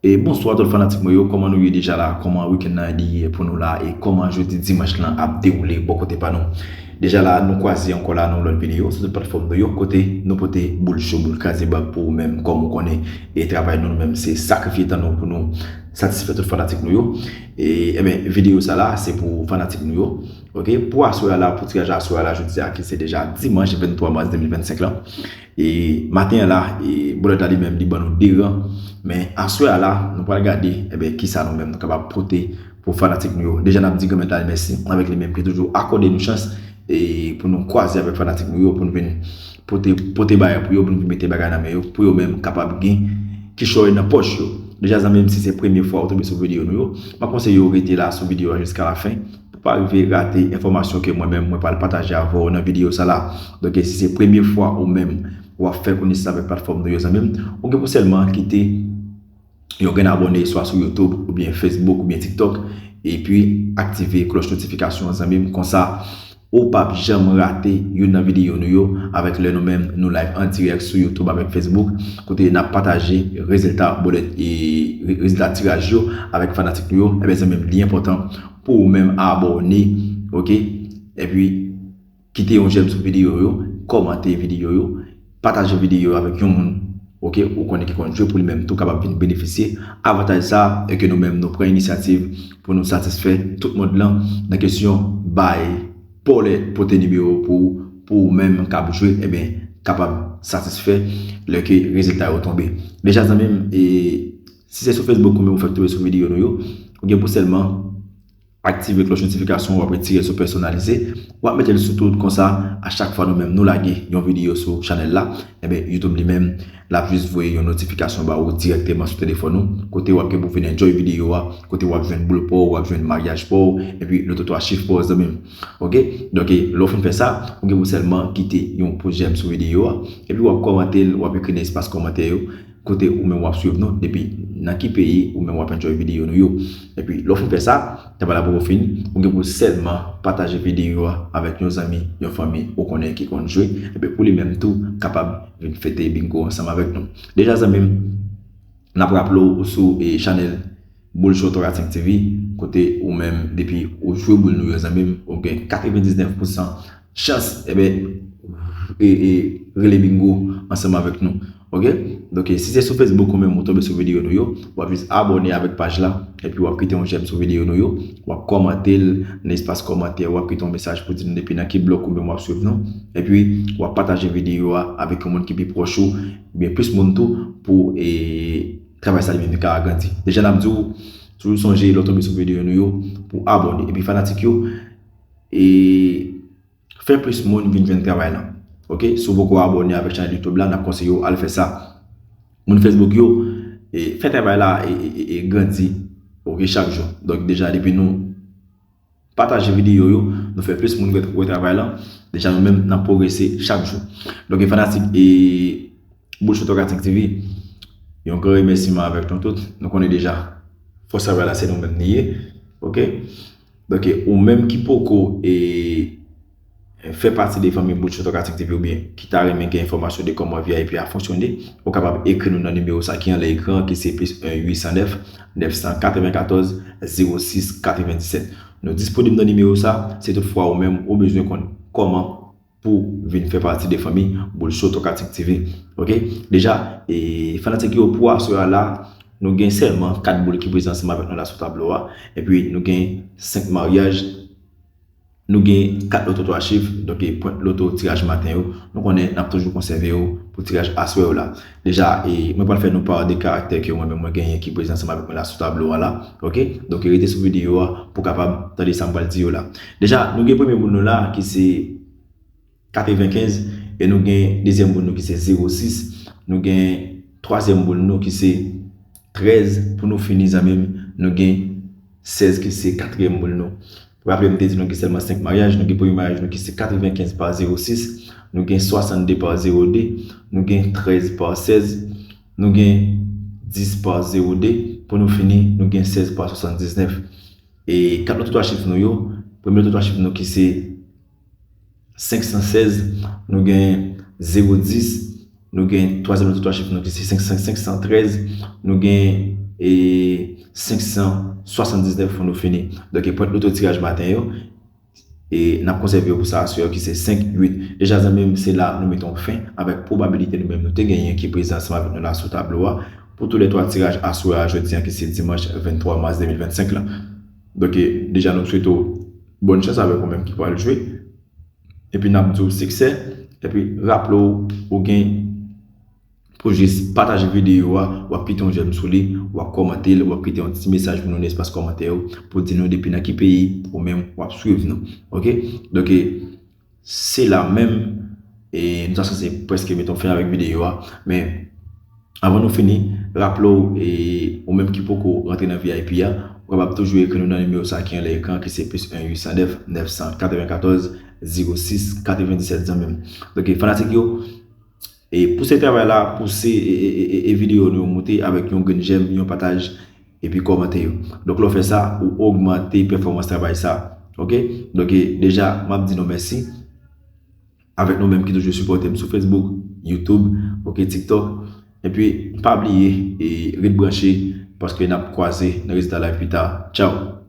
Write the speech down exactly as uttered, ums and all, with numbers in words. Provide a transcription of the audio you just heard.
E bonswa tout fanatik mwen yo, kòman nou ye deja la? Kòman wikenn nan li ye pou nou la? E kòman jodi dimanch lan ap dewoule bò kote pa nou? Deja la, nou kwaze ankò la nan yon lòt videyo sou tout platfòm nou yo, kote nou pote boul cho, boul kraze bag pou ou menm, kòm ou konnen. E travay nou, nou menm, se sakrifye tan nou pou nou satisfè tout fanatik nou yo. E, ebyen, videyo sa la, se pou fanatik nou yo. Ok, pou aswè a la, pou tiraj aswè a la, jodi a ki se deja dimanch venntwa mas de mil vennsenk lan. E maten an la, e bòlèt la li menm, li ban nou de ran. Men aswè a la, nou pral gade, ebyen, kisa nou menm nou kapab pote pou fanatik nou yo. Deja, n ap di Granmèt la mèsi avèk li menm ki toujou akòde nou chans e pou nou kwaze avèk fanatik nou yo, pou nou vin pote, pote bagay pou yo, pou nou vin mete bagay nan men yo, pou yo menm kapab gen kichòy nan pòch yo. Deja, zanmi m, si se premye fwa ou tonbe sou videyo nou yo, m ap konseye w rete la sou videyo a jiska lafen, pou pa rive rate enfòmasyon ke mwen menm mwen pral pataje avè w nan videyo sa la. Donk, si se premye fwa ou menm w ap fè konesans avèk platfòm nou yo, zanmi m, ou gen pou sèlman kite yon grenn abòne swa sou YouTube oubyen Facebook oubyen TikTok, epi aktive klòch notifikasyon an, zanmi m, konsa ou p ap janm rate youn nan videyo nou yo avèk lè nou menm nou live an dirèk sou YouTube avèk Facebook, kote n ap pataje rezilta bòlèt e re- rezilta tiraj yo avèk fanatik nou yo. Ebyen, zanmi m, li enpòtan pou ou menm abòne, ok? Epi, kite yon jèm sou videyo yo, kòmante videyo yo, pataje videyo yo avèk yon moun, ok, ou konnen ki konn jwe pou li menm tou kapab vin benefisye avantaj sa a, e ke nou menm nou pran inisyativ pou nou satisfè tout mond lan nan kesyon bay bòlèt, pote nimewo pou, pou ou menm k ap jwe, ebyen, kapab satisfè lè ke rezilta yo tonbe. Deja, zanmi m, e si se sou Facebook ou menm ou fèk tonbe sou videyo nou yo, ou gen pou sèlman aktive klòch notifikasyon, w ap retire l sou pèsonalize, w ap mete l sou tout, konsa, a chak fwa nou menm nou lage yon videyo sou chanèl la, ebyen, YouTube li menm, l ap jis voye yon notifikasyon ba ou dirèkteman sou telefòn ou, kote w ap gen pou vin enjoy videyo a, kote w ap jwenn boul pa w, w ap jwenn maryaj pa w, epi loto twa chif pa w, zanmi m. Ok? Donk, lè w fin fè sa, ou gen pou sèlman kite yon pouz jèm sou videyo a, epi w ap kòmante l, w ap ekri nan espas kòmantè yo, kote ou menm w ap swiv nou, depi nan ki peyi ou menm w ap enjoy videyo nou yo. Epi, lè w fin fè sa, travay la poko fini, ou gen pou sèlman pataje videyo a avèk yon zanmi, yon fanmi ou konnen ki konn jwe, epi pou li menm tou kapab vin fete bingo ansanm avèk nou. Deja, zanmi m, n ap raple w ou sou e chanèl Boul Cho Toratik T V, kote ou menm, depi ou jwe boul nou yo, zanmi m, ou gen katrevendiznèf pousan chans, ebyen, e, e, rele bingo ansanm avèk nou. Ok? Donk, si se sou Facebook ou menm ou tonbe sou videyo nou yo, w ap jis abòne avèk paj la, epi w ap kite yon jèm sou videyo nou yo, w ap kòmante l nan espas kòmantè, w ap kite yon mesaj pou di nou depi nan ki blòk ou menm w ap swiv nou, epi w ap pataje videyo a avèk yon moun ki pi pwòch ou, oubyen plis moun tou, pou, e, travay sa li menm li ka agrandi. Deja n ap di w, toujou sonje lè w tonbe sou videyo nou yo, pou abòne. Epi fanatik yo, e, fè plis moun vin jwenn travay lan. Ok? Si w poko abòne avèk chanèl YouTube la, n ap konseye w al fè sa. Moun Facebook yo, e, fè travay la e, e, e, e grandi, ok, chak jou. Donk, deja, depi nou pataje videyo yo, nou fè plis moun wè, wè travay lan, deja nou menm, n ap pwogrese chak jou. Donk, e fanatik e Boul Cho Toratik T V, yon gran remèsiman avèk nou tout. Nou konnen deja, fòs travay la, se nou menm li ye. Ok? Donk, ou menm ki poko e fè pati de fanmi Boul Cho Toratik T V oubyen ki ta renmen gen enfòmasyon de kòman V I P a fonksyone, ou kapab ekri nou nan nimewo sa ki anlè ekran an, ki se plis en uit san nèf, nèf san katrevenkatòz, zewo sis katrevendiset. Nou disponib nan nimewo sa, si toutfwa ou menm ou bezwen konn kòman pou vin fè pati de fanmi Boul Cho Toratik T V. Ok? Deja, e fanatik yo, pou aswè a la, nou gen sèlman kat boul ki prezan ansanm avèk nou la sou tablo a. Epi, nou gen senk maryaj, nou gen kat loto twa chif, donk, e pwent loto tiraj maten yo. Nou konnen n ap toujou konsève yo pou tiraj aswè yo la. Deja, e mwen pral fè nou pa de karaktè ke mwen menm mwen genyen ki prezan ansanm avèk mwen la sou tablo a la. Ok? Donk, rete sou videyo a pou kapab tande sa m pral di yo la. Deja, nou gen premye boul nou la ki se katrevenkenz, e nou gen dezyèm boul nou ki se zewo sis, nou gen twazyèm boul nou ki se trèz, pou nou fini, zanmi m, nou gen sèz ki se katriyèm boul nou. Raple m te di nou gen sèlman senk maryaj, nou gen premye maryaj nou ki se katrevenkenz pa zewo sis, nou gen swasannde pa zewo de, nou gen trèz pa sèz, nou gen dis pa zewo de, pou nou fini, nou gen sèz pa swasanndiznèf. E kat loto twa chif nou yo, premye loto twa chif nou ki se senk san sèz, nou gen zewo dis, nou gen twazyèm loto twa chif nou ki se senk san, senk san trèz, nou gen e senk san swasanndiznèf pou nou fini. Donk, e pwent loto tiraj maten yo, e n ap konsève yo pou sa aswè ki se senk uit. Deja, zanmi m, se la nou mete yon fen avèk pwobabilite nou menm nou te genyen ki prezan ansanm avèk nou la sou tablo a pou tou lè twa tiraj aswè a, jodi a, ki se dimanch venntwa mas de mil vennsenk la. Donk, e, deja, nou swete w bòn chans avèk ou menm ki pral jwe. Epi n ap di w siksè. Epi raple w, ou gen pou jis pataje videyo a, w ap kite yon jèm sou li, w ap kòmante l, w ap kite yon ti mesaj pou nou nan espas kòmantè yo, pou di nou depi nan ki peyi ou menm w ap swiv nou. Oke? Donk, e, se la menm, e nou ta sanse prèske mete yon fen avèk videyo a, men avan nou fini, raple w, e, ou menm ki poko rantre nan V I P a, ou kapab toujou ekri nou nan nimewo sa ki anlè ekran, ki se plis en uit san nèf, nèf san katrevenkatòz, zewo sis, katrevendisèt, zanmi m. Donk, fanatik yo, e pouse travay la, pouse, e, e, e, e videyo nou yo moute avèk yon grenn jèm, yon pataj, epi kòmante yo. Donk, lè w fè sa, ou ogmante pèfòmans travay sa. Oke? Donk, e, deja, m ap di nou mèsi avèk nou menm ki toujou sipòte m sou Facebook, YouTube, oke, TikTok. Epi, pa bliye, e, ret branche, paske n ap kwaze nan rezilta live pita. Tchaw!